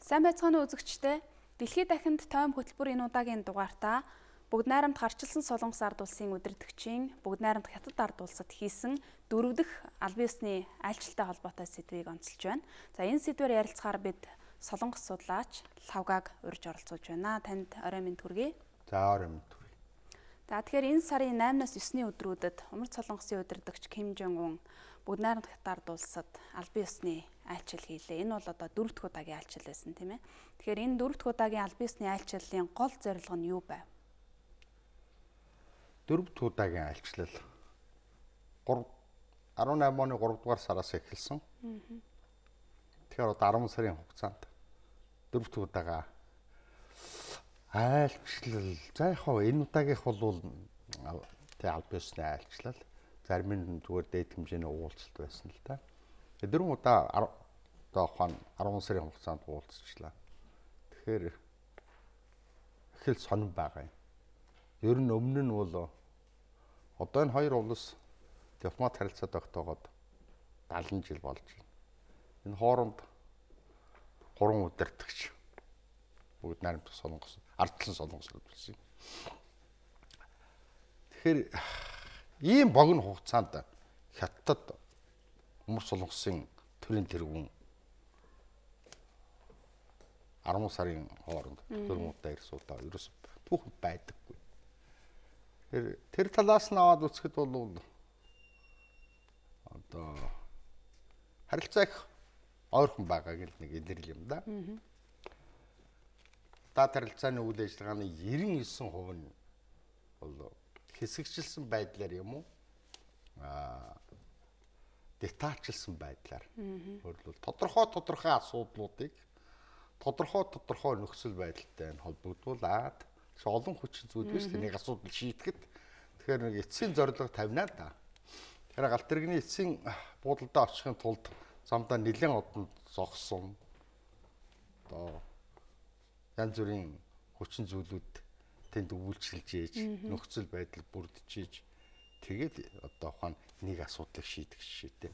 Сайн байцгаана уу үзэгчдээ. Дэлхийд дахинд тойм хөтөлбөр энэ удаагийн дугаартаа Бүгд найрамд гарчилсан Солонгос ард улсын удирдагчийн Бүгд найрамд Хятад ард улсад хийсэн дөрөв дэх албан ёсны айлчлалтай холбоотой сэдвийг онцолж байна. За энэ сэдвээр ярилцахаар бид Солонгос судлаач Лхавгааг урьж оролцуулж байна. Танд орой минь төргий. За орой минь төргий. За тэгэхээр энэ сарын 8-наас 9-ний өдрүүдэд Умард Солонгосын удирдагч Ким Жон Ун Бүгд найрамд Хятад ард улсад албан ёсны айлчлал хийлээ. Энэ бол одоо дөрөв дэх удаагийн айлчлал байсан тийм ээ. Тэгэхээр энэ дөрөв дэх удаагийн албан ёсны айлчлалын гол зорилго нь юу байв? Дөрөв дэх удаагийн айлчлал 18 оны 3 дугаар сараас эхэлсэн. Тэгэхээр одоо 10 сарын хугацаанд дөрөв дэх удаага айлчлал. За яг хоо энэ удаагийнх бол тэг албан ёсны айлчлал. Зарим нь зүгээр дээд хэмжээний уулзалт байсан л та. Дөрвөн удаа одоо ухаан 10 сарын хугацаанд уулзчихлаа. Тэгэхээр их л сонин байгаа юм. Ер нь өмнө нь бол одоо энэ хоёр улс дипломат харилцаа тогтоогоод 70 жил болж байна. Энэ хооронд 3 удирдагч бүгд найрамдах Солонгос, ардчлан Солонгос болсон юм. Тэгэхээр ийм богино хугацаанд Хятад Умар Солонгосын төрийн тэргүүн 10 сарын хооронд дөрвөн удаа ирсэн удаа ерөөс түүхэн байдаггүй. Тэгэхээр тэр талаас нь аваад үзэхэд бол одоо харилцаа их ойрхон байгааг л нэг илэрл юм да. Даад харилцааны үйл ажиллагааны 99% нь бол хэсэгчилсэн байдлаар юм уу? Детальчилсан байдлаар. Өөрөлдвөл тодорхой асуудлуудыг тодорхой нөхцөл байдалтай нь холбогдуулаад олон хүчин зүйл биш нэг асуудал шийдэхэд тэгэхээр нэг эцсийн зорилго тавина л да. Тэгэхээр галт тэрэгний эцсийн буудалдаа очихын тулд замдаа нэлээд одонд зогссон. Одоо янз бүрийн хүчин зүйлүүд тэнд үйлчилж ээж нөхцөл байдал бүрдэж ээж тэгээд одоо ухаан нэг асуудлыг шийдэх жишээтэй.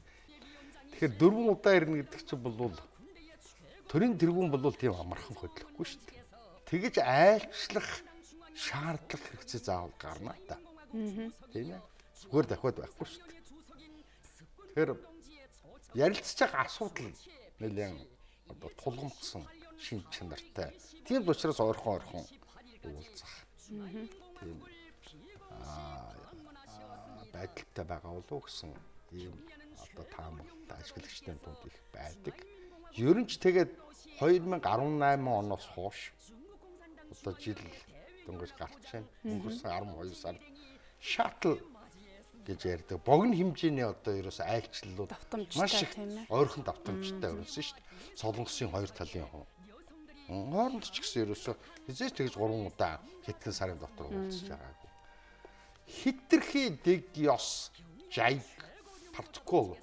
Тэгэхээр дөрвөн удаа ирнэ гэдэг чинь бол төрийн тэргүүн бол тийм амархан хөдлөхгүй шүү дээ. Тэгэж айлчлах шаардлага хэрэгцээ заавал гарна та. Тийм ээ. Зүгээр дахиад байхгүй шүү дээ. Тэгэхээр ярилцж байгаа асуудал нэлээд одоо тулгамдсан шин чанартай. Тийм л учраас ойрхон уулзах. Тийм байдалтай байгаа болов гэсэн ийм одоо таамаглалт ажиглагчдын дунд их байдаг. Ер нь ч тэгээд 2018 оноос хойш одоо жил дөнгөж гарч байна. Өнгөрсөн 12 сард шаттл гэж ярьдаг. Богино хэмжээний одоо ерөөс айлчлалууд маш их ойрхон давтамжтай өрнөсөн шүү дээ. Солонгосын хоёр талын хооронд ч гэсэн ерөөсөө хизээч тэгж 3 удаа хэдхэн сарын дотор уулзж байгаагүй. Хитрхи дэг ёс жайг протокол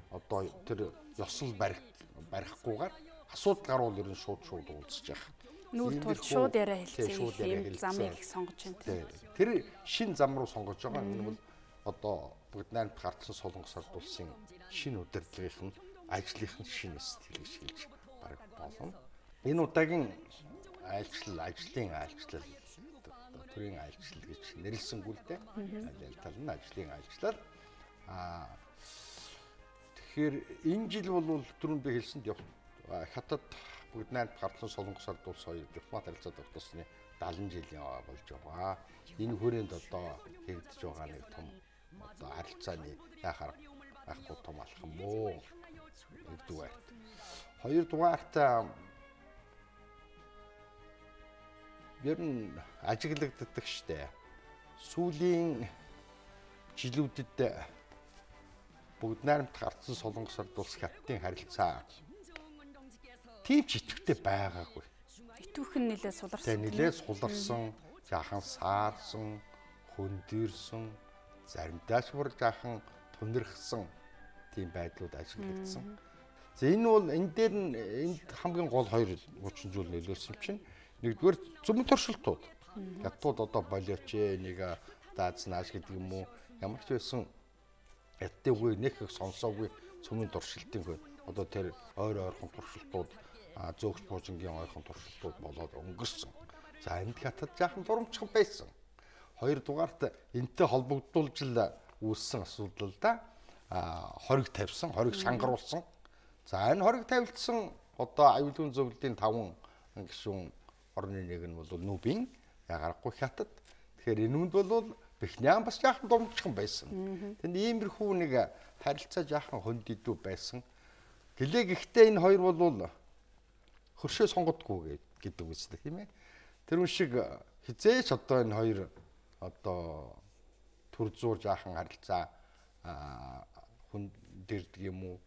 одоо тэр ёсол барихгүйгээр асуудал гарвал ер нь шууд уулзж байгаа. Нүүр тул шууд яриа хэлцээ замыг их сонгож байна. Тэр шин зам руу сонгож байгаа. Энэ бол одоо бүгд найрамд гарцсан Солонгос ард улсын шинэ удирдлагынх нь ажлынх нь шинэ стил гэж хэлж бараг болно. Энэ удаагийн айлчлал ажлын айлчлал төрийн айлчлал гэж нэрлэсэнгүй л дээ. Аль тал нь ажлын айлчлал. Тэгэхээр энэ жил бол түрүүн би хэлсэн Хятад бүгд найрамд гарцсан Солонгос ард улс хоёр дипломат харилцаа тогтоосны 70 жилийн болж байгаа. Энэ хүрээнд одоо хэрэгдэж байгаа нэг том одоо харилцааны яхаар байхгүй том алхам мó. Нэгдүгээрт. Хоёрдугаарт ер нь ажиглагддаг штэ. Сүүлийн жилүүдэд бүгд найрамд гарцсан Солонгос ард улс Хятадын харилцаа тийм ч идэвхтэй байгаагүй. Итвэх нь нэлээд суларсан. Тэгээ нэлээд суларсан, жаахан саарсан, хөндөрсөн, заримдаа ч бүр жаахан тунирхсан тийм байдлууд ажиглагдсан. За энэ бол энэ дээр нь энд хамгийн гол хоёр хүчин зүйл нөлөөлсөн чинь нэгдүгээр зөвхөн туршилтууд. Хятадууд одоо болиоч нэг даазнааш гэдэг юм уу ямар ч байсан Хятадын үгүй нэг их сонсоогүй цөмийн туршилтын хөө одоо тэр ойр ойрхон туршилтууд зөөгч буужингийн ойрхон туршилтууд болоод өнгөрсөн. За энд хятад жаахан дурамчхан байсан. Хоёрдугаарт энтэй холбогдуулж л үүссэн асуудал л да. Хориг тавьсан, хориг шангаруулсан. За энэ хориг тавилдсан одоо аюулгүй зөвлөлийн 5 гишүүн орны нэг нь бол Нүбийн ягарахгүй хятад. Тэгэхээр энэ үнд бол Бэхнян бас жаахан дурамчхан байсан. Тэнд иймэрхүү нэг харилцаа жаахан хөнд идүү байсан. Гэлээ гэхдээ энэ хоёр бол хөршөө сонгодгүй гэдэг үстэй тийм ээ. Тэр үн шиг хизээч одоо энэ хоёр одоо төр зуур жаахан харилцаа хүн дэрдэг юм уу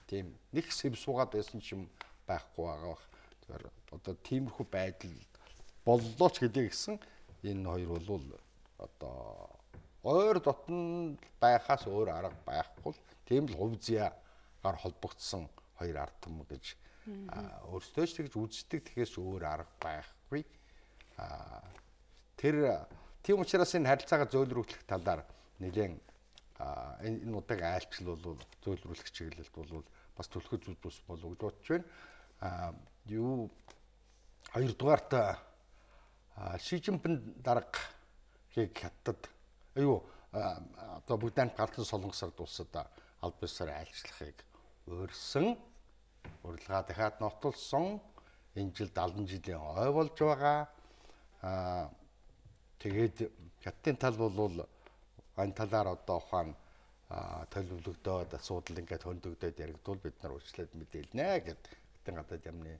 тийм нэг сэв суугаад байсан ч юм байхгүй байгаа бах. Тэгэхээр одоо тиймэрхүү байдал боллоо ч гэдэг гисэн энэ хоёр бол одоо ойр дотн байхаас өөр арга байхгүй л тийм л хувь зяагаар холбогдсон хоёр ард түмэн гэж өөрсдөө ч тэгж үздэг. Тэгэхээс өөр арга байхгүй. Тэр тийм учраас энэ харилцаагаа зөөлрүүлэх талаар нэлээд энэ удаагийн айлчлал бол зөөлрүүлэх чиглэлд бол бас түлхэж үз бус болов гэж бодож байна. Юу хоёрдугаарт Ши Жинпин даргаыг хятад юу одоо бүгд найрамд галзуу солонгос ард улсад аль биесээр айлчлахыг урьсан. Урилгаа дахиад нотолсон. Энэ жил 70 жилийн ой болж байгаа. Тэгээд хятадын тал бол энэ талаар одоо ухаан төлөвлөгдөөд асуудал ингээд хөндөгдөд яригдвал бид нар уучлаад мэдээлнэ гэд хятадын гадаад яамны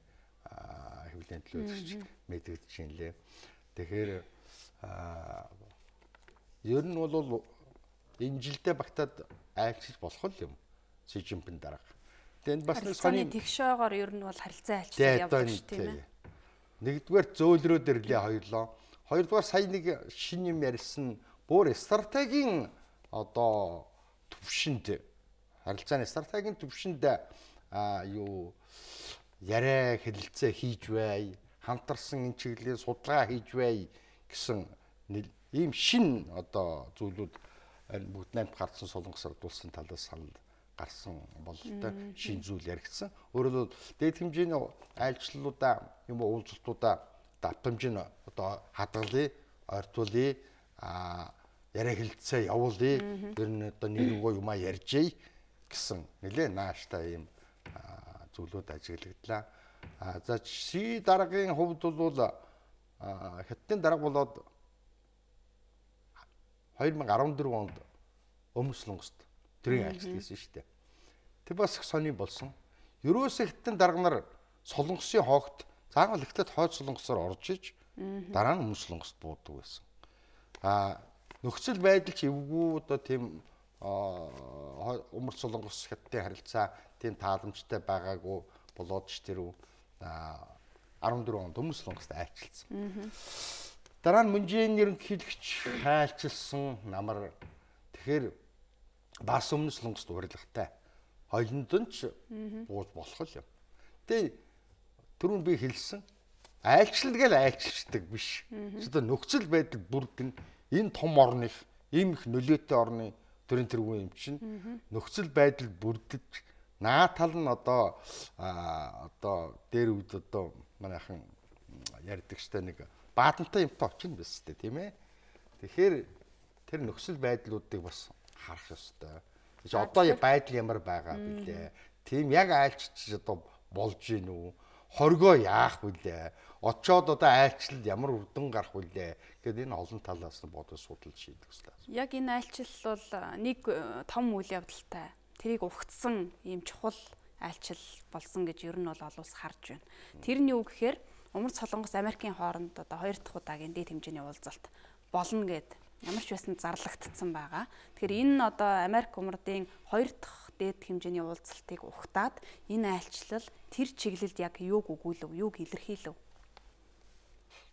хэвлэлийн төлөөлөгч мэдэгдэж байна лээ. Тэгэхээр ер нь бол энэ жилдээ багтаад айлчилж болох л юм. Си Жинпин дарга. Тэгээд бас нэг сони тэгшөөгөр ер нь бол харилцаа айлчлал явдаг шүү тийм ээ. Нэгдүгээр зөөлрөөд ирлээ хоёрлоо. Хоёрдугаар сая нэг шин юм ярьсан бүр стратегийн одоо төвшөнд харилцааны стратегийн төвшөнд юу яриа хэлэлцээ хийж бай, хамтарсан энэ чиглэлийн судалгаа хийж бай гэсэн ийм шин одоо зүйлүүд бүгд наймд гарсан солонгос ард улсын талаас санал гарсан бололтой шин зүйл яригдсан. Өөрөөр хэлбэл дээд хэмжээний айлчлалуудаа юм уу уулзалтуудаа давтамж нь одоо хадгалъя, ойртуулъя, яриа хэлэлцээ явуулъя, ер нь одоо нэг өгөө юмаа ярьжээ гэсэн нэлээ нааштай ийм зүйлүүд ажиглагдлаа. За Ши даргын хувьд бол хятадын дарга болоод 2014 онд Өмнө Солонгост төрийн айлчлал хийсэн шүү дээ. Тэр бас их сони болсон. Ерөөсөө хятадын дарга нар Солонгосын хоогт заавал эхлээд хойд Солонгосоор орж иж дараа нь Өмнө Солонгост буудаг байсан. Нөхцөл байдал ч эвгүй одоо тийм Өмнө Солонгос хятадын харилцаа тийм тааламжтай байгаагүй болоод ч тэр 14 онд Өмнө Солонгост айлчилсан. Дараа нь Мөнжийн ерөнхийлөгч хайлчилсан намар. Тэгэхээр бас Өмнө Солонгост урилгатай. Хоёуланд нь ч бууж болох л юм. Тэгээ түрүүн би хэлсэн айлчлал гээл айлчилдаг биш. Одоо нөхцөл байдал бүрдэн энэ том орных, ийм их нөлөөтэй орны төрийн тэргүүн юм чинь нөхцөл байдал бүрдэж наа тал нь одоо одоо дээр үед одоо манайхан ярьдаг штэ нэг баадантай юмтай очин биз дээ тийм ээ. Тэгэхээр тэр нөхцөл байдлуудыг бас харах ёстой. Тэгэж одоо байдал ямар байгаа билээ. Тийм яг айлчилж одоо болж гин үү? Хоргоо яах билээ? Очоод одоо айлчлал ямар үр дүн гарах билээ гэдэг энэ олон талаас нь бодож судалж шийдэх ёстой. Яг энэ айлчлал бол нэг том үйл явдалтай. Тэрийг угтсан ийм чухал айлчлал болсон гэж ер нь бол олон улс харж байна. Тэр нь юу гэхээр Умард Солонгос Америкийн хооронд одоо хоёр дахь удаагийн дээд хэмжээний уулзалт болно гэд ямар ч байсан зарлагдсан байгаа. Тэгэхээр энэ одоо Америк умардын хоёр дахь дээд хэмжээний уулзалтыг угтаад энэ айлчлал тэр чиглэлд яг юуг өгүүлв, юуг илэрхийлв?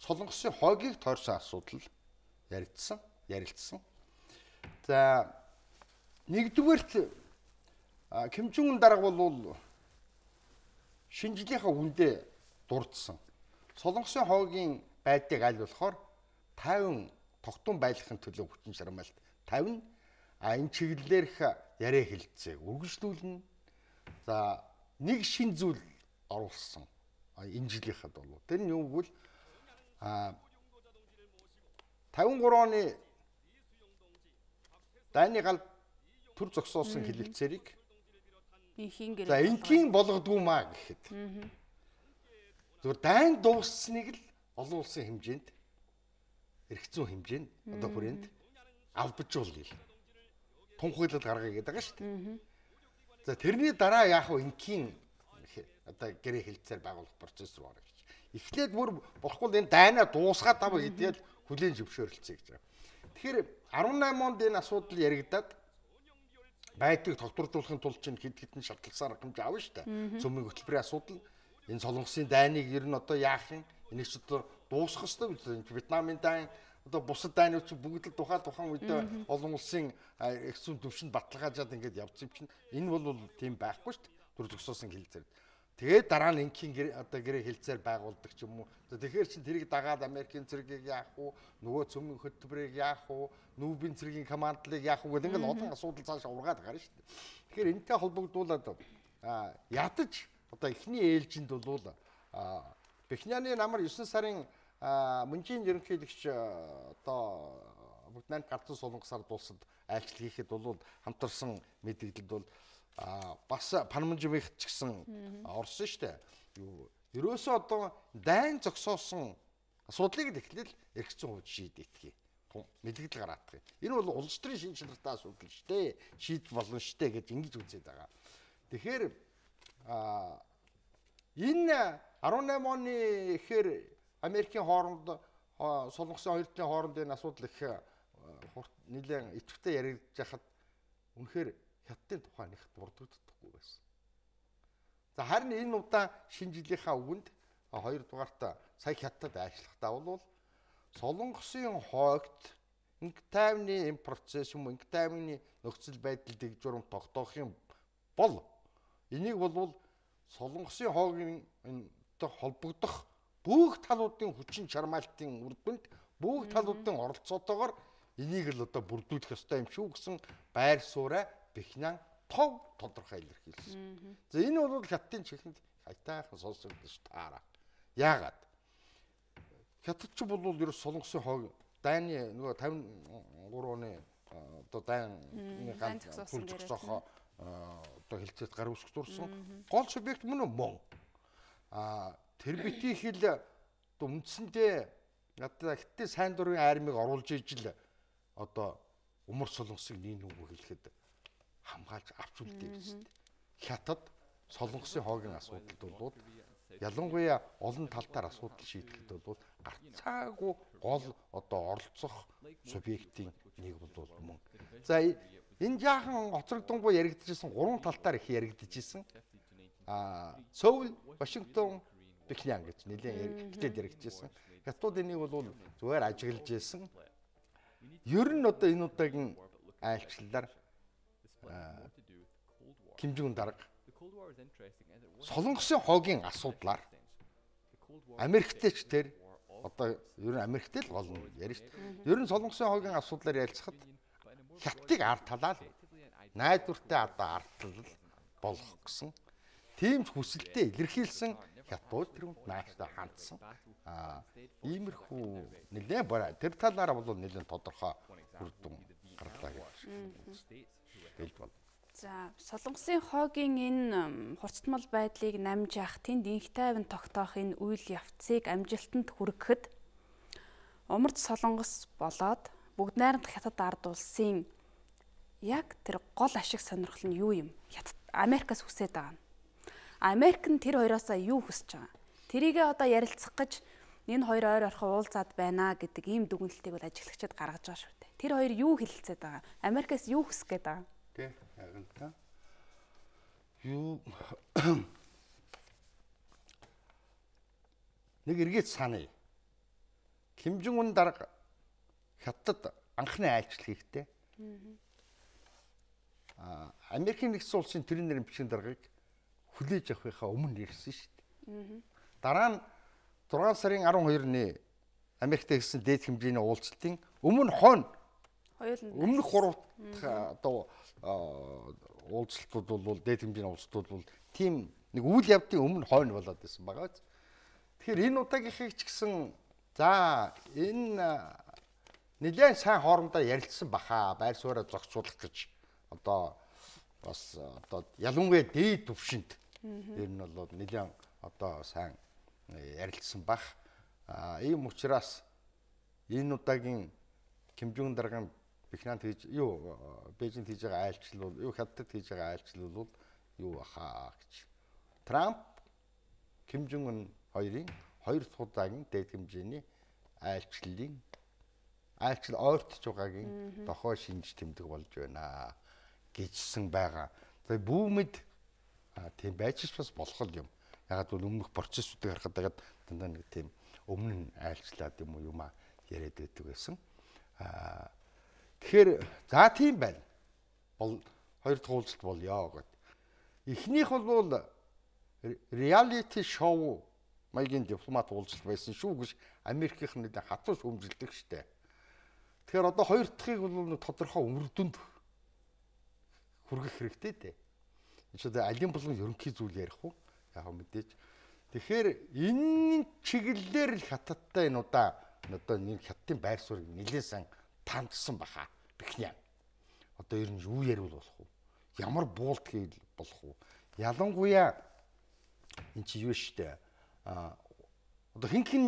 Солонгосын хойгийг тойрсон асуудал ярилцсан, ярилцсан. За нэгдүгээрт Ким Чон Ун дарга бол шинэ жилийнхаа үндэ дурдсан. Солонгосын хойгийн байдлыг аль болохоор 50 тогтун байлгахын төлөө хүчин чармайлт 50 энэ чиглэлээрх яриа хэлэлцээг үргэлжлүүлнэ. За нэг шин зүйл оруулсан. Энэ жилийнхэд бол тэр нь юу гэвэл 53 оны дайны гал төр зогсоосон хэлэлцээрийг инхийн гэрээ. За инхийн болгодгүй маа гэхэд. Зүгээр дайн дууссныг л олон улсын хэмжээнд эрх зүйн хэмжээнд одоо хүрээнд албажуулъя. Тунхаглал гаргая гэдэг байгаа шүү дээ. За тэрний дараа яах вэ? Инхийн одоо гэрээ хэлцээр байгуулах процесс руу орно гэж. Эхлээд бүр болохгүй энэ дайнаа дуусгаад аваа гэдгээл хүлээн зөвшөөрлөцөө гэж байгаа. Тэгэхээр 18 онд энэ асуудал яригадаад байдлыг тогтворжуулахын тулд чинь хэд хэдэн шатлалсаар хэмжээ авна шүү дээ. Цөмийн хөтөлбөрийн асуудал, энэ Солонгосын дайныг ер нь одоо яах юм? Энийг ч одоо дуусгах ёстой. Вьетнамын дайн, одоо бусад дайнууд чинь бүгд л тухайн үед олон улсын эрх зүйн түвшинд баталгаажаад ингээд явсан юм чинь энэ бол тийм байхгүй шүү дээ. Төр зогсоосон хэлцээр. Тэгээд дараа нь инхийн одоо гэрээ хэлцээр байгуулдаг ч юм уу. Тэгэхээр чин тэрийг дагаад Америкийн цэргийг яах вэ? Нөгөө цөмийн хөтөлбөрийг яах вэ? Нүүбийн цэргийн командлыг яах вэ гэдэг ингээл олон асуудал цааш ургаад гарна шүү дээ. Тэгэхээр энэтэй холбогдуулаад ядаж одоо эхний ээлжинд бол Пхеньяны намар 9 сарын Мөнжийн ерөнхийлөгч одоо бүгд найрамд гарцсан Солонгос ард улсад айлчлал хийхэд бол хамтарсан мэдээлэлд бол бас Панмунжимынх ч гэсэн орсон шүү дээ. Юу ерөөсөө одоо дайн зогсоосон асуудлыг л эхлээл эрх зүйн хувьд шийдэх. Мэдгэл гараадах юм. Энэ бол улс төрийн шин чанартай асуудал шүү дээ. Шийд болно шүү дээ гэж ингэж үзээд байгаа. Тэгэхээр энэ 18 оны ихээр Америкийн хооронд Солонгосын хоёр талын хооронд энэ асуудал их нэлээд идэвхтэй яригдж хахад үнэхээр Хятадын тухай нэг дурддагдахгүй байсан. За харин энэ удаа шинэ жилийнхаа үгэнд 2 дугаарт сая Хятад айлчлахдаа бол Солонгосын хойгт инг тайвны энэ процесс юм инг тайвны нөхцөл байдал дэг журам тогтоох юм бол энийг бол Солонгосын хойгийн энэ холбогдох бүх талуудын хүчин чармайлтын үр дүнд бүх талуудын оролцоотойгоор энийг л одоо бүрдүүлэх ёстой юм шүү гэсэн байр сууриа Пхеньян тов тодорхой илэрхийлсэн. За энэ бол Хятадын чихэнд хайтайхан сонсогдож таараа. Яагаад? Хятад ч бол ерөөс Солонгосын хойг дайны нөгөө 53 оны одоо дайны гал төр зогсоох одоо хэлцээт гар үсэх дурсан гол субъект мөн мөн. Тэр битгий хэл одоо үндсэндээ одоо Хятадын сайн дурын армийг оруулж ижил одоо Умар Солонгосыг нэг нүгөө хэлэхэд хамгаалж авч үлдээ гэсэн. Хятад Солонгосын хойгийн асуудалд бол ялангуяа олон талдаар асуудал шийдэхэд бол гарцаагүй гол одоо оролцох субъектийн нэг бол мөн. За энэ жаахан хоцрогдонгуй яригдчихсэн гурван талдаар их яригдчихсэн. Сөүл, Вашингтон, Пхеньян гэж нэлээд хятад яригдчихсэн. Хятадууд энийг бол зүгээр ажиглаж исэн. Ер нь одоо энэ удаагийн айлчлалаар Ким Жон дарга Солонгосын хойгийн асуудлаар Америктэй ч тэр одоо ер нь Америктэй л гол нь ярина шүү дээ. Ер нь Солонгосын хойгийн асуудлаар ярилцахад Хятадыг ард талаа найдвартай одоо ард тал болгох гэсэн тийм ч хүсэлтэд илэрхийлсэн Хятад тэр хүнд нааштай хандсан. Иймэрхүү нэлээд барай тэр талаараа бол нэлээд тодорхой үр дүн гарлаа гэж хэлж байна. За Солонгосын хойгийн энэ хурцтмал байдлыг намжаах, тэнд инх тайван тогтоох энэ үйл явцыг амжилтанд хүргэхэд Умард Солонгос болоод бүгд найрамдах Хятад ард улсын яг тэр гол ашиг сонирхол нь юу юм? Хятад Америкаас хүсээд байгаа нь. Америк нь тэр хоёроосоо юу хүсэж байгаа? Тэрийгээ одоо ярилцах гэж энэ хоёр ойр орхон уулзаад байна гэдэг ийм дүгнэлтийг бол ажиглагчид гаргаж байгаа шүү дээ. Тэр хоёр юу хэлэлцээд байгаа? Америкаас юу хүсэх гээд байгаа? Тий, яг нь та. Юу нэг эргээд саная. Ким Жон Ун дарга Хятад анхны айлчлал хийхдээ Америкийн нэгдсэн улсын төрийн нэрийн бичгийн даргаыг хүлээж авахынхаа өмнө ирсэн шүү дээ. Дараа нь 6 сарын 12-ны Америкт хийсэн дээд хэмжээний уулзалтын өмнө хойно өмнөх 3 дахь одоо уулзалтууд бол дээд хэмжээний уулзалтууд бол тийм Нэг үйл явдлын өмнө хойно болоод байсан байгаа биз. Тэгэхээр энэ удаагийнхыг ч гэсэн за энэ нэлээд сайн хоорондоо ярилцсан баха, байр сууриа зохицуулах гэж одоо бас одоо ялангуяа дээд түвшинд ер нь бол нэлээд одоо сайн ярилцсан бах. Ийм учраас энэ удаагийн Ким Жон даргын Пхеньянд хийж юу Бээжинд хийж байгаа айлчлал юу Хятадд хийж байгаа айлчлал бол юу баха гэж. Трамп Ким Жон Ун хоёрын хоёр дахь удаагийн дээд хэмжээний айлчлалын айлчлал ойртож байгаагийн дохой шинж тэмдэг болж байна гэжсэн байгаа. Тэгээ бүүмэд тийм байж ч бас болох юм. Ягаад гэвэл өмнөх процессуудыг харахад дагаад дандаа нэг тийм өмнө нь айлчлаад юм уу юмаа яриад байдаг байсан. Тэгэхээр за тийм байна. Бол хоёр дахь уулзалт болёо гэд. Эхнийх бол реалити шоу маягийн дипломат уулзалт байсан шүү гэж Америкийнх нь нэлээд хатуу шүүмжилдэг штэ. Тэгэхээр одоо хоёр дахьыг бол тодорхой үр дүнд хүргэх хэрэгтэй дээ. Энэ ч одоо алийн болгон ерөнхий зүйл ярих уу? Яг мэдээж. Тэгэхээр энэ чиглэлээр л Хятадтай энэ удаа одоо нэг Хятадын байр суурийг нэлээд сайн тандсан баха. Пхеньян. Одоо ер нь юу яриул болох вэ? Ямар буулт хийл болох вэ? Ялангуяа энэ чи юу штэ. Одоо хэн хэн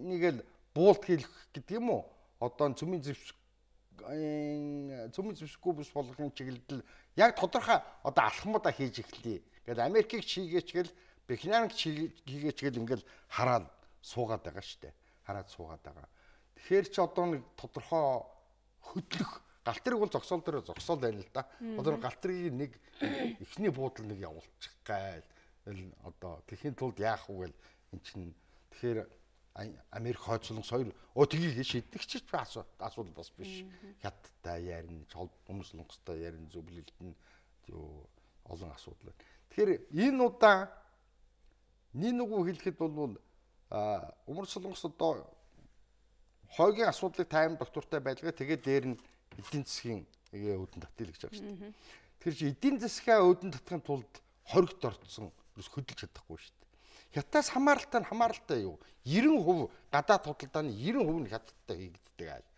нэг л буулт хийх гэдэг юм уу? Одоо цөмийн зэвсэг цөмийн зэвсэггүй бус болгохын чиглэлд яг тодорхой одоо алхмуудаа хийж эхлэе. Ингээд Америкийг чийгээч гэл Пхеньяныг хийгээч гэл ингээл хараад суугаад байгаа штэ. Хараад суугаад байгаа. Тэгэхээр чи одоо нэг тодорхой хөдлөх галт тэрэг бол зогсоол дээр зогсоол байна л да. Одоо галт тэргийг нэг эхний буудал нэг явуулчих гайл. Одоо тэхийн тулд яах вэ гэл эн чинь тэгэхээр Америк хойд солонгос хоёр тгийг шийдэх ч асуудал бас биш. Хятадтай ярина, өмнө солонгостой ярина, зөвлөлт нь юу олон асуудал байна. Тэгэхээр энэ удаа нэг нүгүү хэлэхэд бол өмнө солонгос одоо хойгийн асуудлыг тайван доктортой байлгаа тэгээд дээр нь эдийн засгийн үүдэн татъя гэж байгаа шүү дээ. Тэр чи эдийн засгаа үүдэн татахын тулд хоригт орцсон ерөөс хөдөлж чадахгүй шүү дээ. Хятадаас хамааралтай нь хамааралтай юу? 90% гадаад худалдааны 90% нь Хятадтай хийгддэг айл.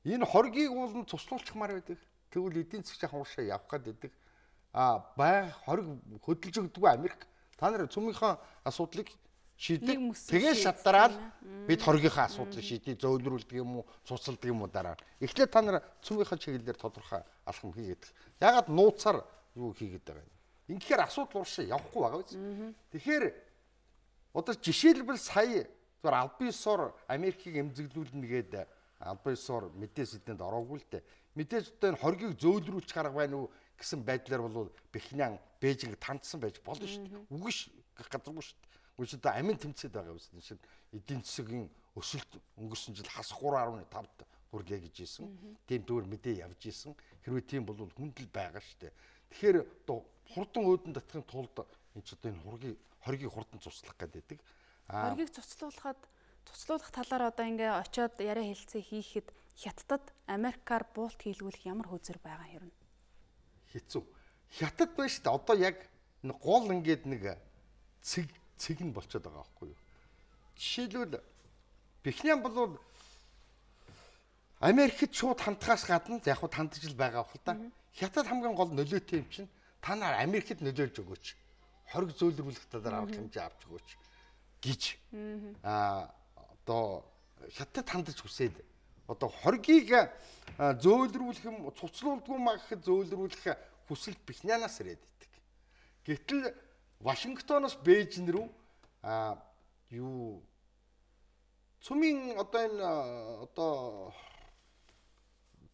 Энэ хоргийг уулын цуслуулчихмаар байдаг. Тэгвэл эдийн засгийн хууршаа явах гээд байдаг. Бай хориг хөдөлж өгдөггүй Америк. Та нар цөмийнхөө асуудлыг шийдэг. Тэгээд шатараад бид хоргийнхаа асуудлыг шийдээ, зөөлрүүлдэг юм уу, цуцалдаг юм уу дараа. Эхлээд та нар цөмийнхөө чиглэлээр тодорхой алхам хийгээд. Ягаад нууцаар юу хийгээд байгаа юм? Ингэхээр асуудал уршаа явахгүй байгаа биз? Тэгэхээр одоо жишээлбэл сая зүгээр албан ёсоор Америкийг эмзэглүүлнэ гээд албан ёсоор мэдээ сэдэнд ороогүй л дээ. Мэдээж одоо энэ хоргийг зөөлрүүлчих арга байна уу гэсэн байдлаар бол Пхеньян Бээжинг тандсан байж болно шүү дээ. Үгүй гэх газаргүй шүү дээ. Үгүй одоо амин тэмцээд байгаа юм шиг эдийн засгийн өсөлт өнгөрсөн жил хас 3.5-д хүрлээ гэж хэлсэн. Тийм зүгээр мэдээ явж исэн. Хэрвээ тийм бол хүндэл байгаа шүү дээ. Тэгэхээр одоо хурдан өөдөн татахын тулд энэ ч одоо энэ хоргийг хурдан цуцлах гэдэг. Хоргийг цуцлуулах талаар одоо ингээ очиод яриа хэлцээ хийхэд Хятадд Америкаар буулт хийлгүүлэх ямар хөзөр байгаа юм? Хэцүү. Хятад байна шүү дээ. Одоо яг гол ингээд нэг цэг нь болчиход байгаа байхгүй юу? Жишээлбэл Пхеньян бол Америкт шууд хандхаас гадна яг хуу хандж л байгаа бах л да. Хятад хамгийн гол нөлөөтэй юм чинь та нар Америкт нөлөөлж өгөөч. Хориг зөөлрүүлэх талаар арга хэмжээ авч өгөөч гэж. Одоо Хятад хандаж хүсээд одоо хоргийг зөөлрүүлэх юм цуцлуулдгүй маа гэхэд зөөлрүүлэх хүсэл Пхеньянаас ирээд идэг. Гэтэл Вашингтоноос Бээжин рүү юу цөмийн одоо энэ одоо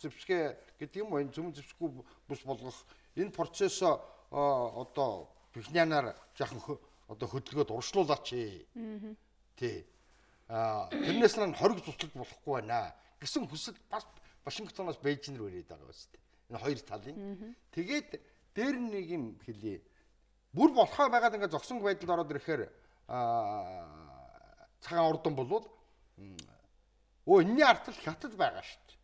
зэвсгээ гэдэг юм уу энэ цөмийн зэвсггүй бус болгох энэ процесс одоо Пхеньянаар жаахан одоо хөдөлгөөд урагшлуулаач. Тий. Тэрнээс нь хориг цуцлаж болохгүй байна гэсэн хүсэл бас Вашингтоноос Бээжин рүү ирээд байгаа биз дээ. Энэ хоёр талын. Тэгээд дээр нэг юм хэлье. Бүр болохоо байгаад ингээд зогсон байдалд ороод ирэхээр цагаан урдан болвол энэний ард л Хятад байгаа шүү дээ.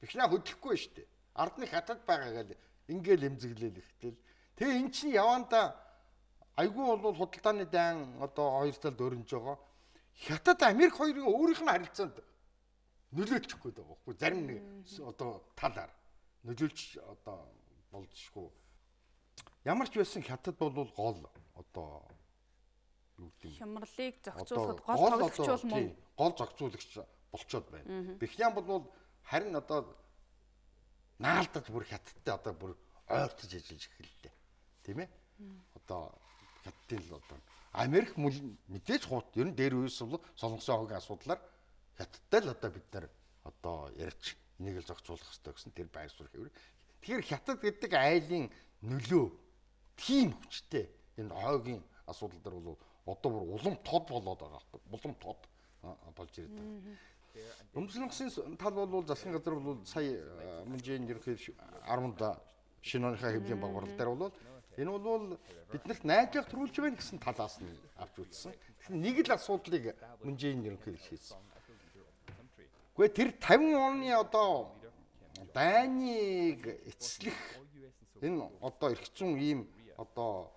Пхеньян хөдлөхгүй шүү дээ. Ард нь Хятад байгаа гэл ингээл эмзэглээл ихтэл. Тэгээ эн чинь явандаа Айгүй бол худалдааны дайн одоо хоёр талд өрнөж байгаа. Хятад Америк хоёрын өөрийнх нь харилцаанд нөлөөлчих гээд байгаа байхгүй. Зарим нэг одоо талаар нөлөөлж одоо болзошгүй. Ямар ч байсан Хятад бол гол одоо юу гэдэг юм. Хямралыг зохицуулахад гол тоглогч бол мөн гол зохицуулагч болчоод байна. Пхеньян бол харин одоо наалдаж бүр Хятадтай одоо бүр ойртож ажиллаж эхэллээ. Тийм ээ? Одоо Хятадын л одоо Америк мэдээж хуут ер нь дээр үес бол Солонгосын хогийн асуудлаар Хятадтай л одоо бид нар одоо ярьж энийг л зохицуулах хэрэгтэй гэсэн тэр байр суурь хэвээр. Тэгэхээр Хятад гэдэг айлын нөлөө тийм хүчтэй энэ хойгийн асуудал дээр бол одоо бүр улам тод болоод байгаа байхгүй. Улам тод болж ирээд байгаа. Өмчлөнгөсийн тал бол засгийн газар бол сая Мөнжийн ерөнхий 10-нд шинэ оныхаа хэвлийн багварл дээр бол энэ бол биднэрт найдлага төрүүлж байна гэсэн талаас нь авч үзсэн. Тэгэхээр нэг л асуудлыг Мөнжийн ерөнхий хийсэн. Гэхдээ тэр 50 оны одоо дайныг эцэслэх энэ одоо эрх зүйн ийм одоо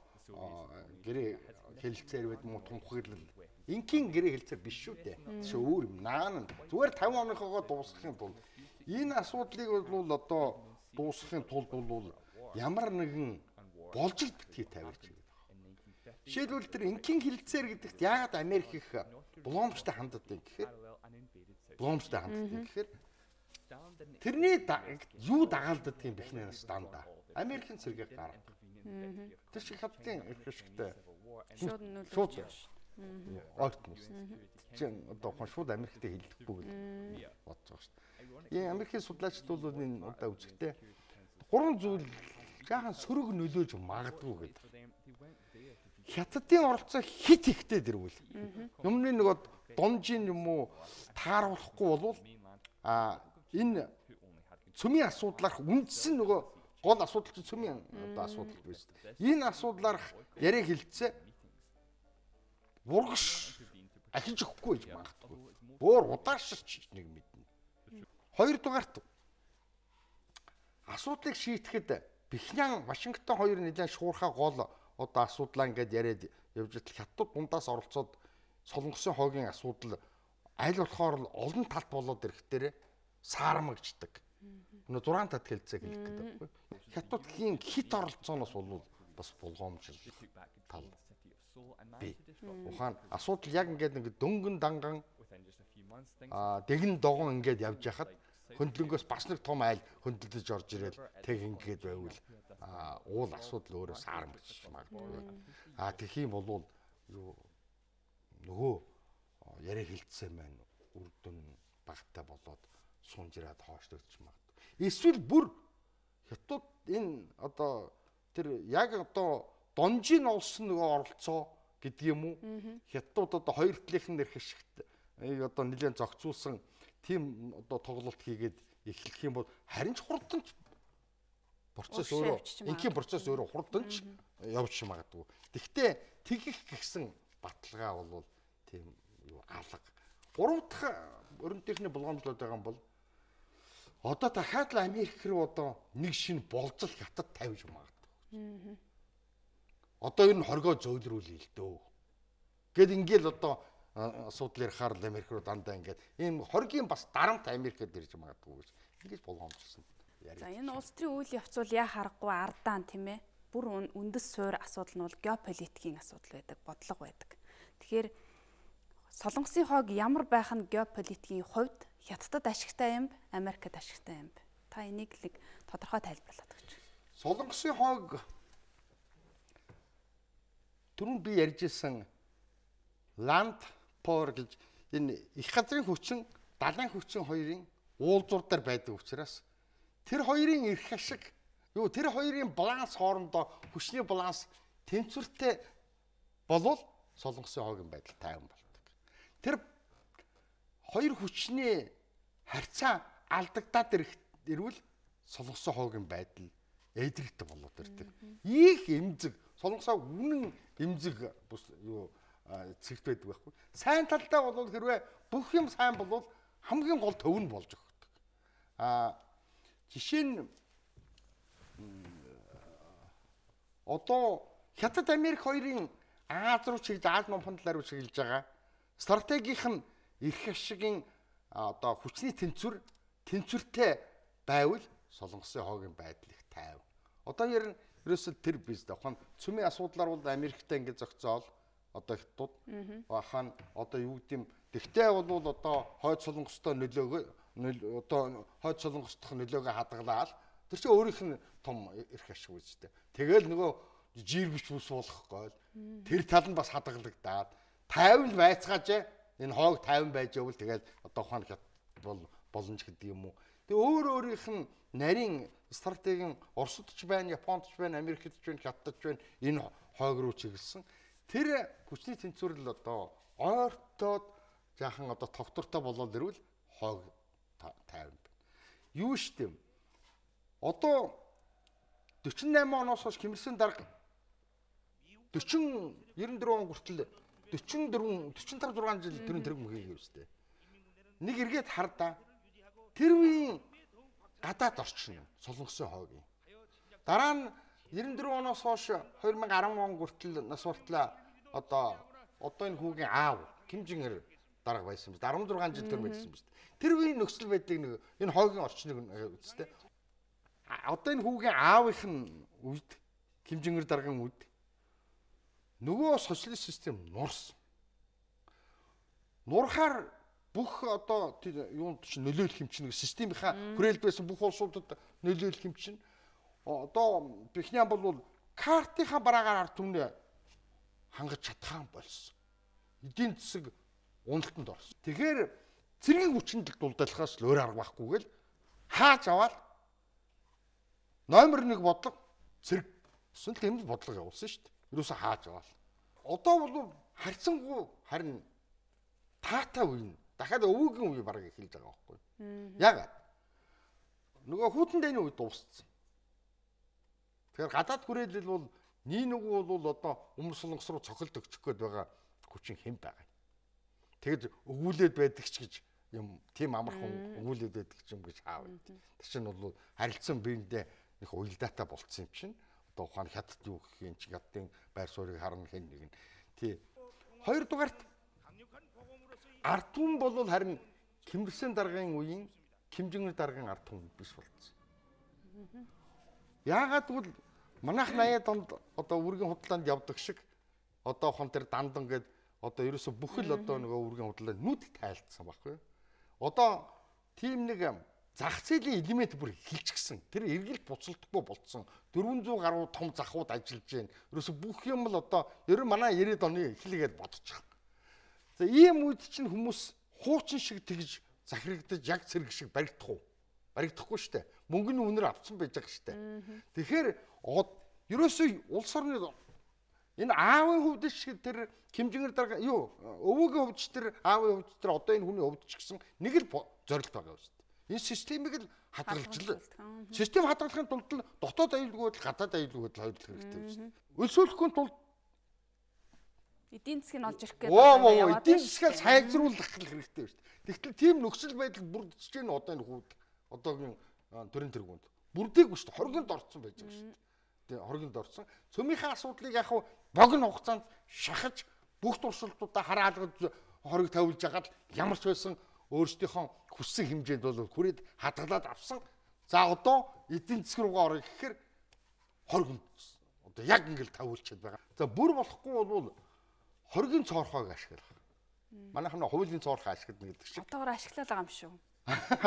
гэрээ хэлэлцээр байд юм уу тунхаглал инкийн гэрээ хэлэлцээр биш шүү дээ. Тийш өөр юм наан зүгээр 50 оныхоогоо дуусгахын тулд энэ асуудлыг бол одоо дуусгахын тулд бол ямар нэгэн болжил битгий тавирч байгаа. Жишээлбэл тэр инкийн хэлэлцээр гэдэгт яагаад Америк их боломжтой ханддаг гэхээр тэрний юу дагаалдаг юм бэхнээс дандаа Америкийн цэргийг гарга. Тэр шиг Хятадын эрх ашигтай шууд нөлөөлж ойртно шүү дээ. Чинь одоо шууд Америктэй хэлдэхгүй гэл бодож байгаа шүү дээ. Ийм Америкийн судлаачид бол энэ удаа үзэхдээ гурван зүйл жаахан сөрөг нөлөөж магадгүй гэдэг. Хятадын оролцоо хит ихтэй дэрвэл юмны нөгөө дунжин юм уу тааруулахгүй болвол а энэ цөмийн асуудлаарх үндсэн нөгөө гол асуудал чинь цөмийн одоо асуудал биш үү. Энэ асуудлаарх яриа хилцээ бургаш ахиж өгөхгүй гэж магадгүй. Бөөр удаашрч нэг мэднэ. Хоёрдугаарт асуудлыг шийдэхэд Пхеньян Вашингтон хоёр нэлээд шуурхаа гол одоо асуудлаа ингээд яриад явж идэл Хятад дундаас оролцоод Солонгосын хогийн асуудал аль болохоор л олон талт болоод ирэхдээ саарамгчдаг. Нөө 6 тат хэлцээ хэлэх гэдэг байхгүй. Хятад хийн хит оролцооноос бол бас болгоомжлох тал бий. Ухаан асуудал яг ингээд нэг дөнгөн данган дэгэн догон ингээд явж яхад хөндлөнгөөс бас нэг том айл хөндлөж орж ирэл тэг ингээд байвал уул асуудал өөрөө саарамгч магадгүй. Тэгэх юм бол юу нөгөө яриа хилцсэн маань үр дүн багтай болоод сунжраад хоошлогдож магадгүй. Эсвэл бүр Хятад энэ одоо тэр яг одоо донжийн олсон нөгөө оролцоо гэдэг юм уу? Хятад одоо хоёр талынх нь эрх ашигт одоо нэлээд зохицуулсан тийм одоо тоглолт хийгээд эхлэх юм бол харин ч хурдан ч процесс өөрөө ингийн процесс өөрөө хурдан ч явж магадгүй. Тэгтээ тэгэх гэсэн баталгаа бол тийм юу алга. Гурав дахь өрөндийнхний болгоомжлоод байгаа юм бол одоо дахиад л Америк руу одоо нэг шинэ болзол Хятад тавьж магадгүй. Одоо ер нь хоргоо зөөлрүүлээ л дөө. Гэт ингээл одоо асуудал ярихаар л Америк руу дандаа ингээд ийм хоргийн бас дарамт Америкт ирж магадгүй гэж ингэж болгоомжлсон. За энэ улс төрийн үйл явц бол яа харахгүй ардаан тийм ээ. Бүр үндэс суур асуудал нь бол геополитикийн асуудал байдаг, бодлого байдаг. Тэгэхээр Солонгосын хог ямар байх нь геополитикийн хувьд Хятадд ашигтай юм, Америкт ашигтай юм. Та энийг л тодорхой тайлбарлаад өгч. Солонгосын хог түрүүн би ярьж исэн land power гэж энэ их газрын хүчин, далайн хүчин хоёрын уулзуур дээр байдаг учраас тэр хоёрын эрх ашиг юу тэр хоёрын баланс хоорондоо хүчний баланс тэнцвэртэй болвол Солонгосын хогийн байдал тайван болдог. Тэр хоёр хүчний харьцаа алдагдаад ирвэл Солонгосын хогийн байдал эдрэгтэй болоод ирдэг. Их эмзэг Солонгосоо үнэн эмзэг бус юу цэгт байдаг байхгүй. Сайн талдаа бол хэрвээ бүх юм сайн болвол хамгийн гол төв нь болж өгдөг. Жишээ нь одоо Хятад Америк хоёрын Аз руу чиглэж, Аз номхон талаар руу чиглэж байгаа стратегийнх нь эрх ашигын одоо хүчний тэнцвэртэй байвал Солонгосын хоогийн байдал их тайв. Одоо ер нь ерөөсөө тэр биз дээ. Хон цөмийн асуудлаар бол Америктэй ингэ зохицоол одоо хятад хаан одоо юу гэдэм. Тэгтээ бол одоо хойд Солонгостой нөлөөгөө одоо хойд Солонгос дахь нөлөөгөө хадгалаад тэр чинь өөрийнх нь том эрх ашиг үстэй. Тэгэл нөгөө жирбич бүс болох гойл тэр тал нь бас хадгалагдаад 50 байцгааж энэ хоог 50 байж явбал тэгэл одоо хаан хятад бол боломж гэдэг юм уу. Тэгээ өөр өөрийнх нь нарийн стратегийн Оросд ч байна, Японд ч байна, Америкт ч байна, Хятадд ч байна энэ хойг руу чиглэсэн. Тэр хүчний тэнцвэрл одоо ойртоод жаахан одоо тогтвортой болоод ирвэл хойг 50 байна. Юу штэ. Одоо 48 оноос хойш Кимэрсэн дарга 40 94 он хүртэл 44 45 6 жил тэрэн тэрэг мөхийг үстэй. Нэг эргээд хардаа. Тэр үеийн гадаад орчин юм. Солонгосын хойгийн. Дараа нь 94 оноос хойш 2010 он хүртэл нас бартлаа одоо энэ хүүгийн аав Ким Жин Ир дарга байсан биз. 16 жил тэр байсан биз. Тэр үеийн нөхцөл байдлыг нэг энэ хойгийн орчныг үстэй. Одоо энэ хүүгийн аавынх нь үед Ким Жин Ир даргын үед нөгөө социалист систем нурсан. Нурхаар бүх одоо юунд чинь нөлөөлөх юм чинь системийнхаа хүрээлд байсан бүх улсуудад нөлөөлөх юм чинь одоо Пхеньян бол картынхаа бараагаар ард түмнээ хангаж чадхаан болсон. Эдийн засаг уналтанд орсон. Тэгэхээр цэргийн хүчинд дулдаалахаас л өөр арга байхгүй гэл хааж аваад номер 1 бодлого цэрэг гэсэн л тийм л бодлого явуулсан шүү дээ. Ерөөсө хааж аваад. Одоо бол харьцангуй харин таатай үе. Дахиад өвөгийн үе бараг эхэлж байгаа байхгүй. Яагаад? Нөгөө хүйтэн дайны үед дууссан. Тэгэхээр гадаад хүрээлэл бол нии нүгүү бол одоо өмнө Солонгос руу цохилт өгчих гээд байгаа хүчин хэн байгаа юм. Тэгэд өгүүлээд байдаг ч гэж юм тийм амархан өгүүлээд байдаг ч юм гэж хаав. Тэр чинь бол харилцан биендээ нэг уялдаатай болцсон юм чинь. Одоо ухаан хятад юу гэх юм чи хятадын байр суурийг харна хэн нэг нь. Тий. Хоёрдугаарт ард түмэн бол харин Кимэрсэн даргын үеийн Ким Жин Ир даргын ард түмэн биш болцсон. Яагаад гэвэл манайх 80-аад онд одоо үргийн худлаанд явдаг шиг одоо хон тэр дандан гээд одоо ерөөсө бүхэл одоо нөгөө үргийн худлаа нүд тайлцсан байхгүй юу? Одоо тийм нэг зах зээлийн элемент бүр хилчгсэн. Тэр эргэлт буцалтгүй болцсон. 400 гаруй том захууд ажиллаж байна. Ерөөсө бүх юм л одоо ер нь манай 90-ад оны эхлэгээд бодчих. За ийм үед чинь хүмүүс хуучин шиг тэгж захирагдаж яг цэрэг шиг баригдах уу? Баригдахгүй шүү дээ. Мөнгөний үнээр авцсан байж байгаа шүү дээ. Тэгэхээр ерөөсөө улс орны энэ аавын хувьд ч тэр Ким Жин Ир дарга юу өвөгийн хувьд ч тэр аавын хувьд тэр одоо энэ хүний хувьд ч гэсэн нэг л зорилт байгаа юм шүү дээ. Энэ системийг л хадгалж л систем хадгалахын тулд л дотоод аюулгүй байдал гадаад аюулгүй байдал хоёрлох хэрэгтэй юм шүү дээ. Өлсөөлөхгүй тулд эдийн засгийг олж ирэх гэдэг юм. Эдийн засгаа сайжруулах хэрэгтэй шүү дээ. Тэгтэл тийм нөхцөл байдал бүрдэж гин одоо энэ хүүд одоогийн төрийн тэргуунд бүрдээгүй шүү дээ. Хоргонд орцсон байж байгаа шүү дээ. Тэгээ хоргонд орцсон. Цөмийнхээ асуудлыг яг богино хугацаанд шахаж бүх туршилтуудаа хараалгаж хориг тавилж хагаад ямар ч байсан өөрсдийнхөө хүссэн хэмжээнд бол хүрээд хадгалаад авсан. За одоо эдийн засаг руугаа орё гэхээр хоргонд одоо яг ингээл тавиулчихад байгаа. За бүр болохгүй бол хоргийн цоорхойг ашиглах. Манайх нь хуулийн цоорхой ашиглана гэдэг шиг. Одоогор ашиглаад байгаа юм шүү.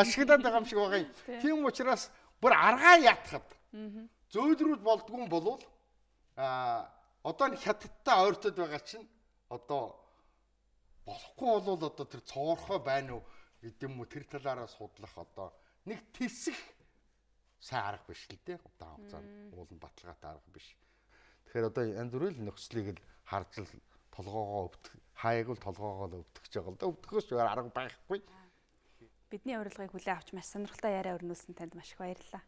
Ашиглаад байгаа юм шиг байгаа юм. Тийм учраас бүр аргаа яатахад зөөлрүүд болдгоо болвол одоо энэ хятадтай ойртоод байгаа чинь одоо болохгүй болвол одоо тэр цоорхой байна уу гэдэг юм уу тэр талаараа судлах одоо нэг тэлсэх сайн арга биш л дээ. Одоо хугацаанд уулын баталгаатай арга биш. Тэгэхээр одоо янз бүрийн нөхцөлийг л харж л толгоогоо өвдөх хаяг бол толгоогоо л өвдөх гэж байгаа л да. Өвдөхөөс өөр арга байхгүй. Бидний урилгыг хүлээн авч маш сонирхолтой яриа өрнүүлсэн танд маш их баярлалаа.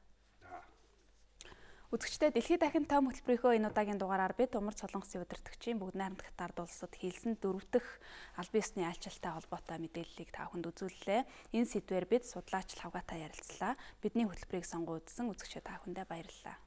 Үзэгчдээ Дэлхийд дахин том хөтөлбөрийнхөө энэ удаагийн дугаараар бид Умар Солонгосын удирдагчийн Бүгд найрамдах ард улсад хийлсэн дөрөв дэх албан ёсны айлчлалтай холбоотой мэдээллийг та бүхэнд үзүүллээ. Энэ сэдвээр бид судлаач Лхавгатай ярилцлаа. Бидний хөтөлбөрийг сонгон үзсэн үзэгчид та бүхэндээ баярлалаа.